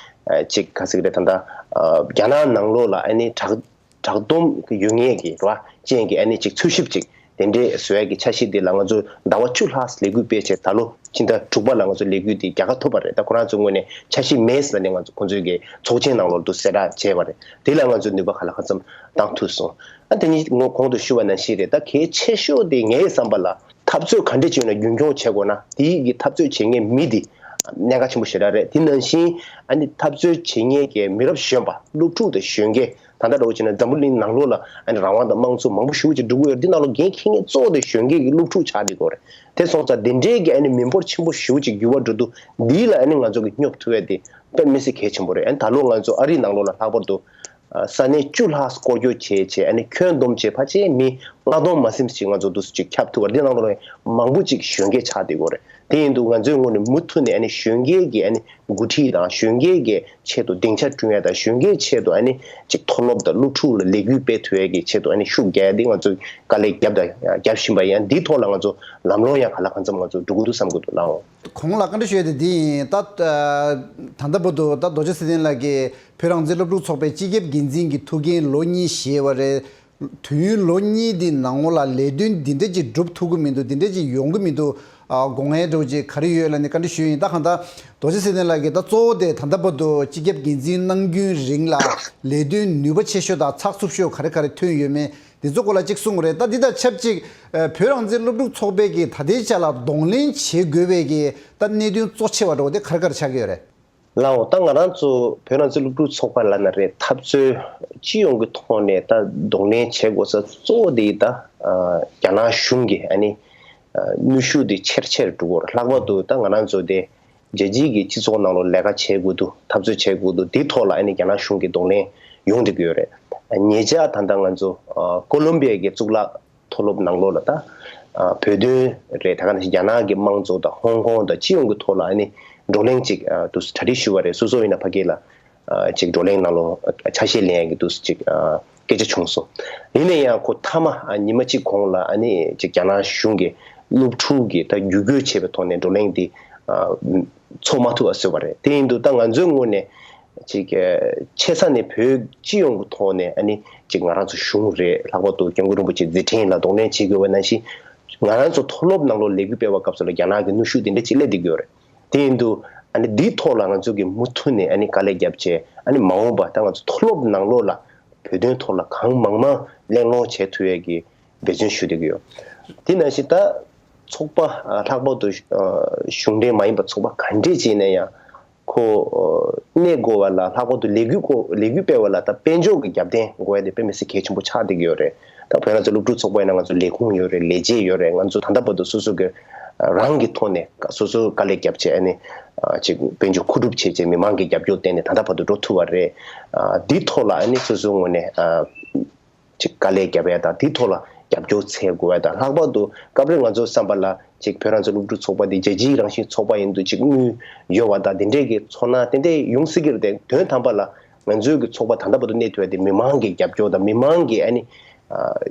ཨ་ཅིག་ག་ཟེར་གི་རེད། ད་ལྟ་ཨ་རྒྱ་ནག་ནང་ལོགས་ལ་ཨ་ནི་བསྒྲགས་བསྒྲགས་སྡོམ་ཡོད་མཁན་གྱི་རེད་བ། ཅན་གྱི་ཨ་ནི་ཅིག་འཚོལ་ཞིབ་ཅིག་དེ་འདྲའི་བཟོ་ཡ་གི་འཆར་གཞི་འདི་ལ་ང་ཚོ་ཟླ་བ་བཅུ་ལྷག་ལས་འགུལ་སྤེལ་བྱས། ད་ལོ་ཕྱི་ཟླ་དྲུག་པ་ལ་ང་ཚོ་ལས་འགུལ་འདི་རྒྱལ་ཁ་ཐོབ་པ་རེད། ད་ཁོ་རང་ཚོའི་ངོས་ནས་འཆར་གཞི་མེད་ཟེར་ནས་ང་ཚོ་ཁོང་ཚོའི་གི་ཚོགས་ཆེན་ནང་ལོགས་འདུག་གསལ་བསྒྲགས་བྱས་པ་རེད། དེ་ལ་ང་ཚོས་ནུས་པ་ག་ལ་གང་འཚམ་བཏང་ཐུབ་སོང་། ཨ་དེ་ནི་ངོ་གོང་དུ་ཞུ་བ་ནང་བཞིན་རེད། ད་གལ་ཆེ་ཤོས་དེ་ངའི་བསམ་པ་ལ། འཐབ་རྩོད་ག་འདྲས་བྱས་ན་རྒྱུན་འཁྱོངས་བྱེད་དགོས་ན། དེའི་གི་འཐབ་རྩོད་བྱེད་མཁན་མི་དེ་གནད་འགག་ཆེན་པོ་ཞེ་དྲག་རེད། དེ་ནང་བཞིན་ཨ་ནི་འཐབ་རྩོད་བྱེད་མཁན་གྱི་མི་རབས་གཞོན་པ་སློབ་ཕྲུག་དང་གཞོན་སྐྱེས། ད་ལྟ་འདྲ་བོ་བྱས་ན་འཛམ་བུ་གླིང་ནང་ལོགས་ལ་ཨ་ནི་རང་དབང་དང་དམངས་གཙོ་མང་པོ་ཞེ་པོ་ཅིག་འགྲོ་གི་ཡོད་རེད། འདི་ནང་ལོགས་འགན་འཁྱེར་མཁན་གཙོ་བོ་དེ་གཞོན་སྐྱེས་ཀྱི་སློབ་ཕྲུག་ཆགས་བསྡད་ཀྱི་ཡོད་རེད། དེ་སོང་ཙང་དེ་འདྲའི་གི་ཨ་ནི་མི་འབོར་ཆེན་པོ་ཞེ་པོ་ཅིག་འགྱུར་བ་འགྲོ་དུས། འདི་ལ་ཨ་ནི་ང་ཚོ་གི་སྙོབ་ཐུབ་ཡ་དེ་དཔེ་མི་སྲིད་གལ་ཆེན་པོ་རེད། ཨ་ནི་ད་ལོ་ང་ཚོ་ཨ་རིའི་ནང་ལོགས་ལ་ལྷག་པར་དུ་ས་གནས་བཅུ་ལྷག་སྐོར་སྐྱོད་བྱས་བྱས། ཨ་ནི་ཁྱོན་བསྡོམས་བྱས་ཕལ་ཆེར་མི་ལྔ་སྟོང་མ་ཟིན་ཅིག་ང་ཚོ་འདུག་སེ་ཅིག་ཁྱབ་ཐུབ་པ་རེད། འདི་ནང་ལོགས་ནས་མང་པོ་ཅིག་གཞོན་སྐྱེས་ཆགས་བསྡད་ཀྱི་ཡོད་རེད། དེ་ཡིན་དུས་ང་ཚོའི་ངོས་ནས་མུ་མཐུད་ནས་ཨ་ནི་གཞོན་སྐྱེས་ཀྱི་ཨ་ནི་འགོ་ཁྲིད་དང་། གཞོན་སྐྱེས་ཀྱི་ཆེད་དུ་སྡིངས་ཆ་བསྐྲུན་ཡ་དང་། གཞོན་སྐྱེས་ཆེད་དུ་ཨ་ནི་ཅིག་མཐོ་སློབ་དང་སློབ་ཕྲུག་ལ་ལས་འགུལ་སྤེལ་ཐུབ་ཡ་གི་ཆེད་དུ་ཨ་ནི་ཤུགས་རྒྱག་ཡ་འདི་ང་ཚོས་དཀའ་ལས་བརྒྱབ་དང་རྒྱབ་བཞིན་པ་ཡིན། འདིའི་ཐོག་ལ་ང་ཚོ་ལམ་ལྷོང་ཡང་གང་ལ་གང་འཚམ་ང་ཚོ་འགྲོ་གི་འདུག་བསམ་གྱི་འདུག་ལགས། གོང་ལ་བཀའ་འདྲི་ཞུ་ཡ་དེ་འདི་ཡིན། ད་ད་ལྟ་བར་དུ་ད་རྡོ་རྗེ་ཚེ་བརྟན་ལགས་ཀྱིས་བོད་རང་བཙན་སློབ་ཕྲུག་ཚོགས་པའི་སྤྱི་ཁྱབ་འགན་འཛིན་གྱི་ཐུགས་འགན་ལོ་གཉིས་བཞེས་པ་རེད། དུས་ཡུན་ལོ་གཉིས་འདི་ནང་ལོགས་ལ་ལས་དོན་འདི་འདྲ་ཅིག་སྒྲུབ་ཐུབ་ཀྱི་མི་འདུག་འདི་འདྲ་ཅིག་ཡོང་གི་མི་འདུག་ཨ་དགོས་ངེས་འདྲ་བོ་ཅིག་ག་རེ་ཡོད་ལབ་ནས་བཀའ་འདྲི་ཞུས་ཡིན། ད་གང་ལྟར་རྡོ་རྗེ་ཚེ་བརྟན་ལགས་ཀྱིས་ད་གཙོ་བོ་དེ་ད་ལྟ་བར་དུ་སྤྱི་ཁྱབ་འགན་འཛིན་གནང་རྒྱུན་རིང་ལ་ལས་དོན་ནུས་པ་ཆེ་ཤོས་དང་ཚགས་ཚུད་ཤོས་ག་རེ་ག་རེ་ཐོན་ཡོད་མེད། འདི་ཚོ་སྐོར་ལ་གཅིག་གསུང་གི་རེད། ད་འདི་དང་ཆབས་ཅིག་ཨ་བོད་རང་བཙན་སློབ་ཕྲུག་ཚོགས་པས་ཀྱིས་ད་ལྟའི་ཆ་ལ་གདོང་ལེན་བྱེད་དགོས་པའི་གི་ད་གནད་དོན་གཙོ་ཆེ་བ་འདྲ་བོ་དེ་ག་རེ་ག་རེ་ཆགས་ཀྱི་ཡོད་རེད། ལགས་འོ། ད་ང་རང་ཚོ་བོད་རང་བཙན་སློབ་ཕྲུག་ཚོགས་པ་ལབ་ན་རེད། འཐབ་རྩོད་སྤྱི་ཡོངས་ཀྱི་ཐོག་ནས་ད་གདོང་ལེན་བྱེད་དགོས་ས་གཙོ་བོ་དེ་ད་ཨ་རྒྱ་ནག་གཞུང་གི་ཨ་ནི་ཨ་ནུས་ཤུགས་དེ་ཆེར་ཆེར་འགྲོ་གི་ཡོད་རེད། ལྷག་པར་དུ་ད་ང་རང་ཚོ་དེ་རྒྱལ་སྤྱིའི་གི་སྤྱི་ཚོགས་ནང་ལོགས་ལས་ཀ་བྱེད་དགོས་འདུག་འཐབ་རྩོད་བྱེད་དགོས་འདུག་འདིའི་ཐོག་ལ་ཨ་ནི་རྒྱ་ནག་གཞུང་གིས་གདོང་ལེན་ཡོང་བསྡད་ཀྱི་ཡོད་རེད། ཉེ་ཆར་ད་ལྟ་ང་ཚོ་ཨ་ཀོ་ལོམ་བི་ཡ་གི་གཙུག་ལག་མཐོ་སློབ་ནང་ལོགས་ལ་ད་ཨ་བོད་དོན་རེད། ད་ག་ནང་བཞིན་རྒྱ་ནག་གི་དམངས་གཙོ་དང་ཧོང་ཀོང་དང་སྤྱི་ཡོངས་ཀྱི་ཐོག་ལ་ཨ་ནི་བགྲོ་གླེང་ཅིག་ཨ་དུ་གྲ་སྒྲིག་ཞུས་པ་རེད། སོ་སོ་ཡིན་ན་ཕ་གི་ལ་ཨ་ཅིག་བགྲོ་གླེང་ནང་ལོགས་ཨ་ཆ་ཤས་ལེན་ཡག་གི་དུ་ཅིག་ཨ་སྐད་ཆ་བྱུང་སོང་། ཡིན་ན་ཡང་ཁོ་མཐའ་མ་ཨ་ཉི་མ་གཅིག་གོང་ལ་ཨ་ནི་ཅིག་རྒྱ་ནག་གཞུང་གིས་སློབ་ཕྲུག་གི་ད་བརྒྱུད་སྐུལ་བྱས་པའི་ཐོག་ནས་བགྲོ་གླེང་འདི་ཨ་ཚོགས་མ་ཐུབ་པ་བཟོས་པ་རེད། དེ་ཡིན་དུས་ད་ང་ཚོའི་ངོས་ནས་ཅིག་ཨ་ཆེ་ས་ནས་བོད་སྤྱི་ཡོངས་ཀྱི་ཐོག་ནས་ཨ་ནི་ཅིག་ང་རང་ཚོ་གཞུང་རེད། ལྷག་པར་དུ་སྐྱབས་མགོན་རིན་པོ་ཆེ་མཛད་འཕྲིན་ལ་གདོང་ལེན་བྱེད་དགོས་པ་ནང་བཞིན། ང་རང་ཚོ་མཐོ་སློབ་ནང་ལོགས་ལས་འགུལ་སྤེལ་བའི་སྐབས་སུ་ལ་རྒྱ་ནག་གི་གནོན་ཤུགས་དེ་འདྲ་ཅིག་སླེབས་བསྡད་ཀྱི་ཡོད་རེད། དེ་ཡིན་དུས་ཨ་ནི་འདིའི་ཐོག་ལ་ང་ཚོ་གིས་མུ་མཐུད་ནས་ཨ་ནི་དཀའ་ལས་བརྒྱབ་བྱས། ཨ་ནི་མ་འོངས་པ་ད་ང་ཚོ་མཐོ་སློབ་ནང་ལོགས་ལ་བོད་དོན་ཐོག་ལ་གང་མང་མང་གླེང་སློང་བྱེད་ཐུབ་ཡས་ཀྱི་འབད་བརྩོན་ཞུ་བསྡད་ཀྱི་ཡོད། དེ་ནང་བཞིན་ད་ཚོགས་པ་ཨ་ལྷག་པར་དུ་ཨ་གཞུང་འབྲེལ་མ་ཡིན་པ་ཚོགས་པ་ག་འདྲས་ཅིག་ཡིན་ན་ཡང་། ཁོ་ཨ་གནས་དགོས་པ་ལ། ལྷག་པར་དུ་ལས་འགུལ་སྐོར་ལས་འགུལ་སྤེལ་བ་ལ་ད་དཔལ་འབྱོར་གྱི་རྒྱབ་རྟེན་དགོས་ཡ་དེ་དཔེ་མི་སྲིད་གལ་ཆེན་པོ་ཆགས་བསྡད་ཀྱི་ཡོད་རེད། ད་བོད་རང་བཙན་སློབ་ཕྲུག་ཚོགས་པ་ཡིན་ན་ང་ཚོ་ལས་ཁུངས་ཡོད་རེད། ལས་བྱེད་ཡོད་རེད། ང་ཚོ་ད་ལྟ་བར་དུ་སོ་སོ་གི་རང་གི་ཐོག་ནས་སོ་སོ་དཀའ་ལས་བརྒྱབ་བྱས། ཨ་ནི་ཨ་ཅིག་དཔལ་འབྱོར་མཁོ་སྒྲུབ་བྱས་བྱས་མི་མང་གི་རྒྱབ་སྐྱོར་བརྟེན་ནས་ད་ལྟ་བར་དུ་འགྲོ་ཐུབ་པ་རེད། ཨ་འདིའི་ཐོག་ལ་ཨ་ནི་སོ་སོའི་ངོས་ནས་ཨ་ཅིག་དཀའ་ལས་བརྒྱབ་ཡ་དང་། དེའི་ཐོག་ལ་རྒྱབ་སྐྱོར་འཚོལ་དགོས་ཡ་དང་། ལྷག་པར་དུ་སྐབས་རེ་ང་ཚོའི་བསམ་པ་ལ་ཅིག་བོད་རང་བཙན་སློབ་ཕྲུག་ཚོགས་པ་འདི་རྒྱལ་སྤྱིའི་རང་བཞིན་ཚོགས་པ་ཡིན་དུས་ཅིག་དངུལ་ཡོད་པ་དང་དེ་འདྲས་ཀྱི་ཚོར་སྣང་ཏན་ཏན་ཡོང་སྲིད་ཀྱི་རེད་དེ། དོན་དམ་པ་ལ་ ང་ཚོའི་གི་ཚོགས་པ་ད་ལྟ་བར་དུ་གནས་ཐུབ་ཡ་དེ་མི་མང་གི་རྒྱབ་སྐྱོར་དང་མི་མང་གི་ཨ་ནི་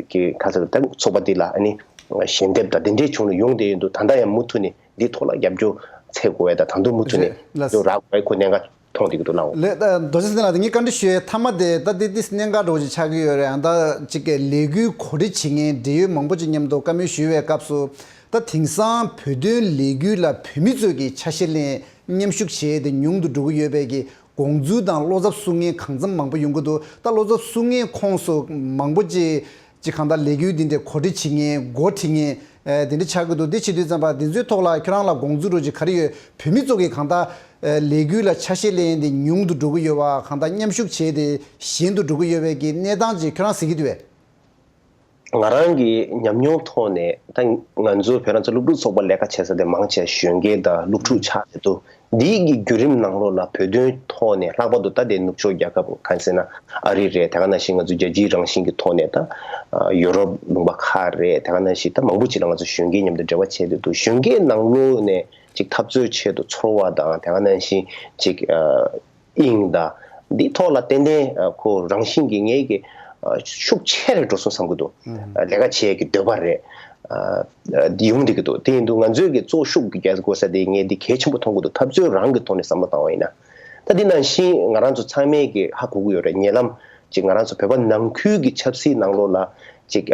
གི་ག་ཚོད་ད་ཚོགས་པ་འདི་ལ་ཨ་ནི་ཞལ་འདེབས་དང་དེ་འདྲའི་བྱུང་ནས་ཡོང་བསྡད་ཡོད་འདུག་ད་ལྟ་ཡང་མུ་མཐུད་ནས་འདི་ཐོག་ལ་རྒྱབ་སྐྱོར་འཚོལ་དགོས་ཡ་དང་ད་དུང་མུ་མཐུད་ནས་རེད་ལགས། རྒྱབ་སྐྱོར་རག་དགོས་ཡ་ཁོ་གནད་འགག་མཐོང་བསྡད་ཀྱི་འདུག་ལགས། ལགས། ད་རྡོ་རྗེ་ཚེ་བརྟན་ལགས་དེ་ངས་བཀའ་འདྲི་ཞུ་ཡས་མཐའ་མ་དེ་ད་དེ་ཏིས་གནད་འགག་འདྲ་བོ་ཅིག་ཆགས་ཀྱི་ཡོད་རེད། ཨ་ད་ཅིག་གི་ལས་འགུལ་གོ་སྒྲིག་བྱེད་མཁན་འབྲེལ་ཡོད་མང་པོ་ཅིག་མཉམ་དུ་བཀའ་མོལ་ཞུ་བའི་སྐབས་སུ། ད་དེང་སང་བོད་དོན་ལས་འགུལ་ལ་བོད་མི་ཚོས་ཀྱི་ཆ་ཤས་ལེན་མཉམ་ཞུགས་བྱེད་ཡས་དེ་ཉུང་དུ་འགྲོ་གི་ཡོད་པའི་གི་དགོངས་ཚུལ་དང་བློ་འཚབ་གསུང་མཁན་གང་འཚམ་མང་པོ་ཡོང་གི་འདུག་ད་བློ་འཚབ་གསུང་མཁན་ཁོངས་སུ་མང་པོ་ཅིག་ཅིག་གང་ལྟར་ལས་འགུལ་འདི་འདྲའི་གོ་སྒྲིག་བྱེད་མཁན་འགོ་ཁྲིད་མཁན་ཨེ་དེ་འདྲ་ཆགས་ཀྱི་འདུག་དེ་བྱེད་དུས་ཙམ་པ་འདི་ཚོའི་ཐོག་ལ་ཁྱོད་རང་ལ་དགོངས་ཚུལ་འདྲ་བོ་ཅིག་ག་རེ་ཡོད། བོད་མི་ཚོ་གིས་གང་ལྟར་ཨེ་ལས་འགུལ་ལ་ཆ་ཤས་ལེན་ཡས་འདི་ཉུང་དུ་འགྲོ་གི་ཡོད་པ། གང་ལྟར་མཉམ་ཞུགས་བྱས་ཏེ་ཞན་དུ་འགྲོ་གི་ཡོད་པའི་གི་གནས་སྟངས་ཅིག་ཁྱོད་རང་གཟིགས་ཀྱི་འདུག་པས། ང་རང་གི་ཉམས་མྱོང་ཐོག་ནས་ད་ང་ཚོ་བོད་རང་བཙན་སློབ་ཕྲུག་ཚོགས་པ་ལས་ཀ་བྱེད་ས་དེ་མང་ཆེ་གཞོན་སྐྱེས་དང་སློབ་ཕྲུག་ཆགས་བསྡད་འདུག་འདིའི་གི་བརྒྱུད་རིམ་ནང་ལོགས་ལ་བོད་དོན་ཐོག་ནས་ལྷག་པར་དུ་ད་ལྟའི་ནུབ་ཕྱོགས་རྒྱལ་ཁབ་གང་ཟེར་ན་ཨ་རི་རེད། དེ་ག་ནང་བཞིན་ང་ཚོ་རྒྱལ་སྤྱིའི་རང་བཞིན་གྱི་ཐོག་ནས་ད་ཡོ་རོབ་ལུང་པ་ཁག་རེད། དེ་ག་ནང་བཞིན་ད་མང་པོ་ཅིག་ལ་ང་ཚོ་གཞོན་སྐྱེས་མཉམ་དུ་འབྲེལ་བ་བྱས་བསྡད་འདུག་གཞོན་སྐྱེས་ནང་ལོགས་ནས་ཅིག་འཐབ་རྩོད་ཆེད་དུ་ཚོར་བ་དང་དེ་ག་ནང་བཞིན་ཅིག་དབྱིངས་དང་འདིའི་ཐོག་ལ་ཏན་ཏན་ཁོ་རང་བཞིན་གྱིས་ངེད་ཀྱི་ཤུགས་ཆེ་རུ་འགྲོ་སོང་བསམ་གྱི་འདུག་ལས་ཀ་བྱེད་ཀྱི་འདོད་པ་རེད། ཡོང་བསྡད་ཀྱི་འདུག་དེ་ཡིན་དུས་ང་ཚོས་ཀྱི་གཙོ་ཤུགས་ཀྱི་རྒྱག་དགོས་ས་དེ་ངས་འདི་གལ་ཆེན་པོ་མཐོང་གི་འདུག་འཐབ་རྩོད་རང་གི་ཐོག་ནས་བསམ་བློ་བཏང་བ་ཡིན་ན། ད་འདི་ནང་བཞིན་ང་རང་ཚོ་ཚང་མས་ཀྱི་ཧ་གོ་གི་ཡོད་རེད། ཉེ་ལམ་ཅིག་ང་རང་ཚོ་བོད་པ་ནང་ཁུལ་གྱི་ཆབ་སྲིད་ནང་ལོགས་ལ་ཅིག་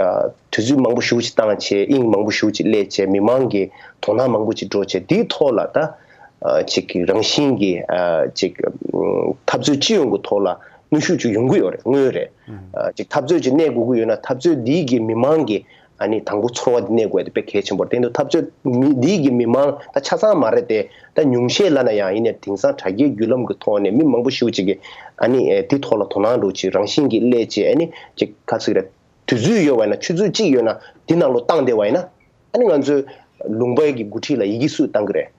དུས་ཚོད་མང་པོ་ཞེ་པོ་ཅིག་བཏང་བྱས། དབྱིངས་མང་པོ་ཞེ་པོ་ཅིག་སླེབས་བྱས། མི་མང་གི་དོ་སྣང་མང་པོ་ཅིག་འགྲོ་བྱས། འདིའི་ཐོག་ལ་ད། ཅིག་གི་རང་བཞིན་གྱི་ཅིག་འཐབ་རྩོད་སྤྱི་ཡོངས་ཀྱི་ཐོག་ལ་གནོན་ཤུགས་ཅིག་ཡོང་གི་ཡོད་རེད། དངོས་རེད། ཅིག་འཐབ་རྩོད་ཅིག་གནས་དགོས་ཀྱི་ཡོད་ན་འཐབ་རྩོད་འདིའི་གི་མི་མང་གི་ཨ་ནི་དང་པོ་ཚོར་བ་འདི་གནས་དགོས་དེ་དཔེ་གལ་ཆེན་པོ་རེད། དེ་འདུག་འཐབ་རྩོད་མི་འདིའི་གི་མི་མང་ད་ཆ་ཚང་མ་རེད་དེ། ད་ཉུང་ཤས་ལབ་ན་ཡང་ཡིན་ནའི་དེང་སང་དྲ་རྒྱའི་བརྒྱུད་ལམ་གྱི་ཐོག་ནས་མི་མང་པོ་ཞེ་པོ་ཅིག་གི་ཨ་ནི་དེ་ཐོག་ལ་དོ་སྣང་འགྲོ་ཅིག་རང་བཞིན་གྱིས་སླེབས་ཅིག་ཨ་ནི་ཅིག་ག་ཚོད་རེད། དུས་ཚོད་ཡོད་པ་ཡིན་ན་ཆུ་ཚོད་གཅིག་ཡོད་ན་འདི་ནང་ལོགས་བཏང་བསྡད་པ་ཡིན་ན། ཨ་ནི་ང་ཚོའི་ལུང་པའི་གི་འགོ་ཁྲིད་ལ་ཡི་གེ་སུས་བཏང་གི་རེད།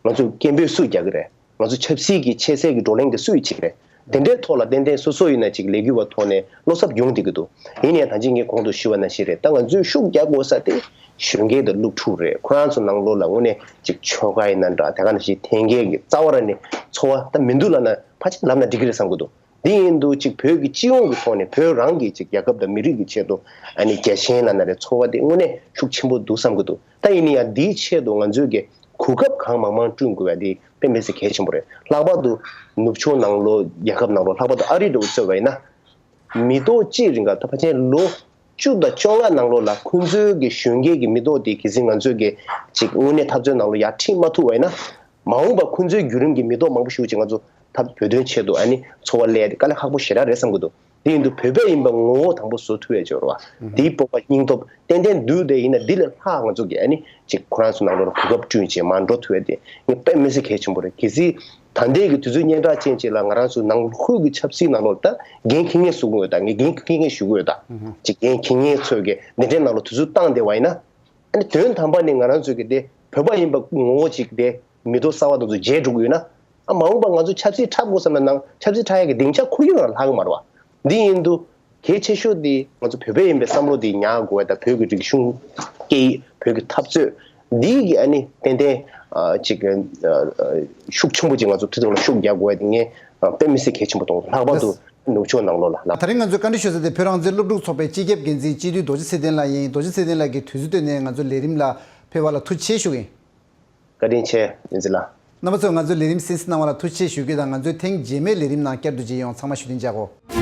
ང་ཚོ་སྐད་འབོད་སུས་རྒྱག་གི་རེད། ང་ཚོ་ཆབ་སྲིད་ཀྱི་ཆེད་སའི་གི་བགྲོ་གླེང་དེ་སུས་བྱེད་ཀྱི་རེད། དེ་འདྲའི་ཐོག་ལ་ཏན་ཏན་སོ་སོ་ཡིན་ན་ཅིག་ལས་འགུལ་བ་ཐོག་ནས་བློ་འཚབ་ཡོང་བསྡད་ཀྱི་འདུག་ཡིན་ནའི་ད་ཅི་ངས་གོང་དུ་ཞུས་པ་ནང་བཞིན་རེད། ད་ང་ཚོས་ཤུགས་རྒྱག་དགོས་ས་དེ་གཞོན་སྐྱེས་དང་སློབ་ཕྲུག་རེད། ཁོ་རང་ཚོ་ནང་ལོགས་ལ་དངོས་གནས་ཅིག་ཆོལ་ཁ་ཡིན་ན་འདྲ། དེ་ག་ནང་བཞིན་འཐེན་འཁྱེར་གྱི་རྩ་བ་ར་ནས་ཚོར་བ་ད་མི་འདུག་ལབ་ན་ཕལ་ཆེར་ལབ་ན་འགྲིག་གི་རེད་བསམ་གྱི་འདུག་དེ་ཡིན་དུས་ཅིག་བོད་ཀྱི་སྤྱི་ཡོངས་ཀྱི་ཐོག་ནས་བོད་རང་གི་ཅིག་རྒྱལ་ཁབ་དང་མི་རིགས་ཀྱི་ཆེད་དུ་ཨ་ནི་རྒྱལ་ཞེན་ལབ་ན་རེད། ཚོར་བ་དེ་དངོས་གནས་ཤུགས་ཆེན་པོ་འདུག་བསམ་གྱི་འདུག་ད་ཡིན་ན་ཡང་འདིའི་ཆེད་དུ་ང་ཚོས་ཀྱི་གོ་སྐབས་གང་མང་མང་བསྐྲུན་དགོས་པ་དེ་དཔེ་མི་སྲིད་གལ་ཆེན་པོ་རེད། ལྷག་པར་དུ་ནུབ་ཕྱོགས་ནང་ལོགས་རྒྱལ་ཁབ་ནང་ལོགས་ལྷག་པར་དུ་ཨ་རི་འདྲ་བོ་བརྩིས་པ་ཡིན་ན། མི་ཐོག་གཅིག་རིང་ག་ད་ཕལ་ཆེར་ལོ་བཅུ་དང་བཅོ་ལྔ་ནང་ལོགས་ལ་ཁོང་ཚོའི་གི་གཞོན་སྐྱེས་ཀྱི་མི་ཐོག་དེ་གལ་སྲིད་ང་ཚོས་གི་ཅིག་དངོས་གནས་འཐབ་རྩོད་ནང་ལོགས་ཡར་ཁྲིད་མ་ཐུབ་པ་ཡིན་ན། མ་འོངས་པ་ཁོང་ཚོའི་བརྒྱུད་རིམ་གྱི་མི་ཐོག་མང་པོ་ཞིག་ཅིག་ང་ཚོ་འཐབ་བོད་དོན་ཆེད་དུ་ཨ་ནི་འཚོ་བ་ལས་དེ་དཀའ་ལས་ཁག་པོ་ཞེ་དྲག་རེད་བསམ་གྱི་འདུག་དེ་ཡིན་དུས་བོད་པ་ཡིན་པ་ངོ་བོ་དང་པོ་བཟོ་ཐུབ་ཡ་ཅིག་ཡོད་རེད་བ། དེའི་སྤོབས་པ་སྙིང་སྟོབས་ཏན་ཏན་འདུག་དེ་ཡིན་ན་འདི་ལས་ལྷག་ང་ཚོ་གི་ཨ་ནི་ཅིག་ཁོ་རང་ཚོ་ནང་ལོགས་ལ་གོ་སྐབས་བསྐྲུན་བྱས་མར་འགྲོ་ཐུབ་ཡ་དེ་ངས་དཔེ་མི་སྲིད་གལ་ཆེན་པོ་རེད། གལ་སྲིད་ད་ལྟའི་གི་དུས་ཚོད་སྙན་གྲགས་ཅན་ཅིག་ལ་ང་རང་ཚོ་ནང་ཁུལ་གྱི་ཆབ་སྲིད་ནང་ལོགས་ལ་ད་འགན་འཁྱེར་མཁན་ཟེར་གྱི་ཡོད། ད་ངས་འགན་འཁྱེར་མཁན་ཞུ་གི་ཡོད། ད་ཅིག་འགན་འཁྱེར་མཁན་ཚོས་གི་འདི་འདྲའི་ནང་ལོགས་དུས་ཚོད་བཏང་བསྡད་པ་ཡིན་ན། ཨ་ནི་དོན་དམ་པ་ནི་ང་རང་ཚོ་གི་དེ་བོད་པ་ཡིན་པ་ངོ་བོ་ཅིག་དེ་མི་ཐོག་གསར་བ་དེ་ཚོ་བརྗེད་འགྲོ་གི་ཡོད་ན། ཨ་མ་འོངས་པ་ང་ཚོ་ཆབ་སྲིད་འཁྲབ་དགོས་བསམ་ན་ནང་ཆབ་སྲིད་འཁྲབ་ཡ་གི་སྡིངས་ཆ་ཁོར་ཡུག་ནང་ལྷག་གི་མ་རེད་བ། འདི་ཡིན་དུས་གལ་ཆེ་ཤོས་དེ་ང་ཚོ་བོད་པ་ཡིན་པའི་བསམ་བློ་དེ་ཉར་དགོས་པ་དང་། བོད་ཀྱི་རིག་གཞུང་སྐད་ཡིག་བོད་ཀྱི་འཐབ་རྩོད་འདི་གི་ཨ་ནི་ཏན་ཏན་ཨ་ཅིག་ཨ་ཤུགས་ཆེན་པོ་ཅིག་ང་ཚོ་དེ་ཐོག་ལ་ཤུགས་རྒྱག་དགོས་པ་དེ་ངས་ཨ་དཔེ་མི་སྲིད་གལ་ཆེན་པོ་མཐོང་། ལྷག་པར་དུ་ནུབ་ཕྱོགས་ནང་ལོགས་ལ་ལ། ད་རིང་ང་ཚོས་བཀའ་འདྲི་ཞུ་ས་དེ་བོད་རང་བཙན་སློབ་ཕྲུག་ཚོགས་པའི་སྤྱི་ཁྱབ་འགན་འཛིན་སྤྱི་འཐུས་རྡོ་རྗེ་ཚེ་བརྟན་ལགས་ཡིན། རྡོ་རྗེ་ཚེ་བརྟན་ལགས་ཀྱིས་དུས་ཚོད་བཏོན་ནས་ང་ཚོའི་ལས་རིམ་ལ་ཕེབས་པ་ལ་ཐུགས་རྗེ་ཆེ་ཞུ་གི་ཡིན། བཀའ་དྲིན་ཆེ་བསྟན་འཛིན་ལགས། རྣམ་པ་ཚོས་ང་ཚོའི་ལས་རིམ་གསན་གཟིགས་གནང་བ་ལ་ཐུགས་རྗེ་ཆེ་ཞུ་རྒྱུ་དང་། ང་ཚོའི་ཐེངས་རྗེས་མའི་ལས་རིམ་ནང་བསྐྱར་དུ་མཇལ་ཡོང་། ཚང་མ་བཞུགས་གདན་འཇགས་གོ།